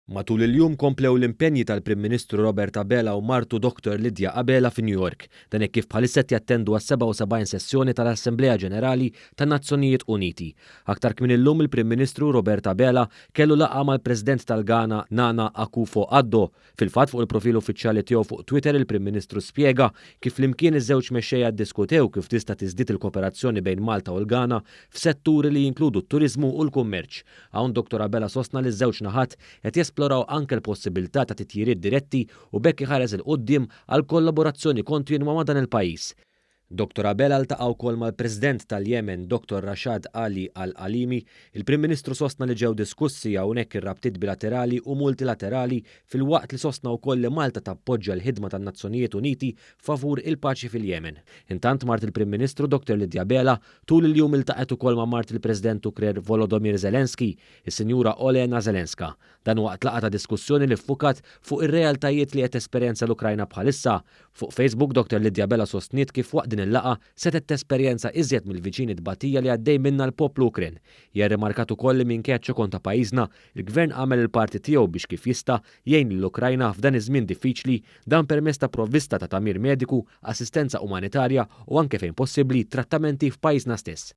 Matul il-jum komplew l-impenji tal-Prim Ministru Robert Abela u martu Dr Lydia Abela fi New York. Dan hekk kif bħalissa qed jattendu għas-77 sessjoni tal-Assemblea Ġenerali tan-Nazzjonijiet Uniti. Aktar kmieni llum il-Prim Ministru Robert Abela kellu laqgħa mal-President tal-Ghana Nana Akufo-Addo. Fil-fatt fuq il-profil uffiċjali tiegħu fuq Twitter il-Prim Ministru spjega kif flimkien iż-żewġ mexxejja ddiskutew kif tista' tiżdied il-koperazzjoni bejn Malta u l-Ghana f'setturi li jinkludu t-turiżmu u l-kummerċ. Hawn Dottor Abela sostna li ż-żewġ naħat qed jesploraw anke l-possibilità ta' titjiriet diretti u b'hekk iħares 'il quddiem għal kollaborazzjoni kontinwa ma' dan il-pajjiż. Dottor Abela ltaqa' wkoll mal-President tal-Jemen Dottor Rashad Ali Al-Alimi. Il-Prim Ministru sostna li ġew diskussi hawnhekk ir-rabtiet bilaterali u multilaterali filwaqt li sostna wkoll li Malta tappoġġja l-ħidma tan-Nazzjonijiet Uniti favur il-paċi fil-Jemen. Intant mart il-Prim Ministru Dottor Lydia Abela tul il-jum iltaqgħet ukoll ma' mart il-President Ukren Volodymyr Zelensky, is-Sinjura Olena Zelenska. Dan waqt laqgħa ta' diskussjoni li ffukat fuq ir-realtajiet li qed tesperjenza l-Ukrajna bħalissa. Fuq Facebook, Dottor Lydia Abela sostniet kif waqt din il-laqgħa setgħet tesperjenza iżjed mill-viċin it-tbatija li għaddej minnha l-poplu Ukren. Hija rrimarkat ukoll li minkejja ċ-ċokon ta' pajjiżna, il-Gvern għamel il-parti tiegħu biex kif jista' jgħin lill-Ukrajna f'dan iż-żmien diffiċli, dan permezz ta' provvista ta' tagħmir mediku, assistenza umanitarja u anke fejn possibbli trattamenti f'pajjiżna stess.